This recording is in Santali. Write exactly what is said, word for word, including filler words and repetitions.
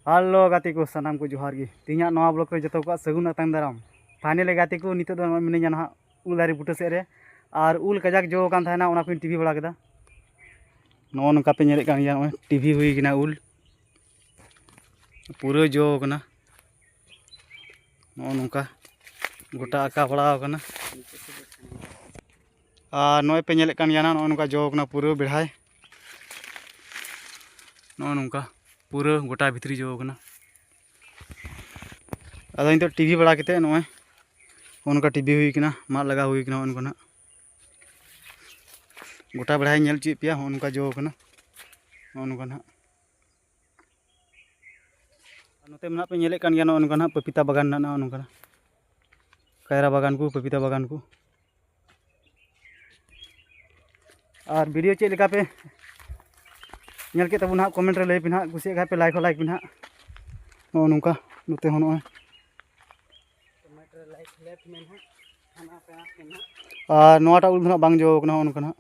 ᱦᱮᱞᱳ ᱜᱟᱛᱮ ᱠᱚ, ᱥᱟᱱᱟᱢ ᱠᱚ ᱡᱚᱦᱟᱨ ᱜᱮ᱾ ᱛᱮᱦᱮᱧᱟᱜ ᱱᱚᱣᱟ ᱵᱞᱚᱜ ᱨᱮ ᱡᱚᱛᱚ ᱠᱚᱣᱟᱜ ᱥᱟᱹᱜᱩᱱ ᱟᱛᱟᱝ ᱫᱟᱨᱟᱢ᱾ ᱯᱷᱟᱭᱱᱟᱞᱤ ᱜᱟᱛᱮ ᱠᱚ, ᱱᱤᱛᱚᱜ ᱫᱚ ᱱᱚᱜᱼᱚᱭ ᱢᱤᱱᱟᱹᱧᱟ ᱱᱟᱦᱟᱜ ᱩᱞ ᱫᱟᱨᱮ ᱵᱩᱴᱟᱹ ᱥᱮᱫ ᱨᱮ, ᱟᱨ ᱩᱞ ᱠᱟᱡᱟᱠ ᱡᱚ ᱟᱠᱟᱱ ᱛᱟᱦᱮᱱᱟ, ᱚᱱᱟ ᱠᱚᱧ ᱴᱤᱵᱷᱤ ᱵᱟᱲᱟ ᱠᱮᱫᱟ᱾ ᱱᱚᱜᱼᱚ ᱱᱚᱝᱠᱟ ᱯᱮ ᱧᱮᱞᱮᱫ ᱠᱟᱱ ᱜᱮᱭᱟ, ᱱᱚᱜᱼᱚᱭ ᱴᱤᱵᱷᱤ ᱦᱩᱭ ᱠᱟᱱᱟ ᱩᱞ, ᱯᱩᱨᱟᱹ ᱡᱚ ᱠᱟᱱᱟ᱾ ᱱᱚᱜᱼᱚ ᱱᱚᱝᱠᱟ ᱜᱚᱴᱟ ᱟᱠᱟ ᱵᱟᱲᱟ ᱟᱠᱟᱱᱟ᱾ ᱟᱨ ᱱᱚᱜᱼᱚᱭ ᱯᱮ ᱧᱮᱞᱮᱫ ᱠᱟᱱ ᱜᱮᱭᱟ ᱱᱟᱜ, ᱱᱚᱜᱼᱚ ᱱᱚᱝᱠᱟ ᱡᱚ ᱠᱟᱱᱟ ᱯᱩᱨᱟᱹ ᱵᱮᱲᱦᱟᱭ᱾ ᱱᱚᱜᱼᱚ ᱱᱚᱝᱠᱟ ᱯᱩᱨᱟᱹ ᱜᱚᱴᱟ ᱵᱷᱤᱛᱨᱤ ᱡᱚ ᱠᱟᱱᱟ᱾ ᱟᱫᱚ ᱱᱤᱛᱚᱜ ᱴᱤᱵᱷᱤ ᱵᱟᱲᱟ ᱠᱟᱛᱮᱫ ᱱᱚᱜᱼᱚᱭ ᱱᱚᱜᱼᱚ ᱱᱚᱝᱠᱟ ᱴᱤᱵᱷᱤ ᱦᱩᱭ ᱠᱟᱱᱟ, ᱢᱟᱫ ᱞᱟᱜᱟᱣ ᱦᱩᱭ ᱠᱟᱱᱟ᱾ ᱱᱚᱜᱼᱚ ᱱᱚᱝᱠᱟ ᱱᱟᱜ ᱜᱚᱴᱟ ᱵᱮᱲᱦᱟᱭ ᱧᱮᱞ ᱦᱚᱪᱚᱭᱮᱫ ᱯᱮᱭᱟ᱾ ᱱᱚᱜᱼᱚ ᱱᱚᱝᱠᱟ ᱡᱚ ᱠᱟᱱᱟ, ᱱᱚᱜᱼᱚ ᱱᱚᱝᱠᱟ ᱱᱟᱜ᱾ ᱟᱨ ᱱᱚᱛᱮ ᱢᱟ ᱱᱟᱜ ᱯᱮ ᱧᱮᱞᱮᱫ ᱠᱟᱱ ᱜᱮᱭᱟ, ᱱᱚᱜᱼᱚ ᱱᱚᱝᱠᱟ ᱱᱟᱜ ᱯᱟᱯᱤᱛᱟ ᱵᱟᱜᱟᱱ ᱢᱮᱱᱟᱜᱼᱟ, ᱱᱚᱜᱼᱚ ᱱᱚᱝᱠᱟ ᱱᱟᱜ ᱠᱟᱭᱨᱟ ᱵᱟᱜᱟᱱ ᱠᱚ, ᱯᱟᱯᱤᱛᱟ ᱵᱟᱜᱟᱱ ᱠᱚ᱾ ᱟᱨ ᱵᱷᱤᱰᱤᱭᱳ ᱪᱮᱫ ᱞᱮᱠᱟ ᱯᱮ ᱧᱮᱞ ᱠᱮᱫ ᱛᱟᱵᱚᱱᱟ ᱦᱟᱸᱜ, ᱠᱚᱢᱮᱱᱴ ᱨᱮ ᱞᱟᱹᱭ ᱯᱮ ᱱᱟᱦᱟᱜ᱾ ᱠᱩᱥᱤᱭᱟᱜ ᱠᱷᱟᱡ ᱯᱮ ᱞᱟᱭᱤᱠ ᱦᱚᱸ ᱞᱟᱭᱤᱠ ᱯᱮ ᱱᱟᱦᱟᱜ᱾ ᱱᱚᱜᱼᱚ ᱱᱚᱝᱠᱟ ᱱᱚᱛᱮ ᱦᱚᱸ ᱱᱚᱜᱼᱚᱭ᱾ ᱟᱨ ᱱᱚᱣᱟᱴᱟᱜ ᱩᱞ ᱫᱚ ᱱᱟᱦᱟᱜ ᱵᱟᱝ ᱡᱚ ᱠᱟᱱᱟ, ᱱᱚᱜᱼᱚ ᱱᱚᱝᱠᱟ ᱱᱟᱦᱟᱜ᱾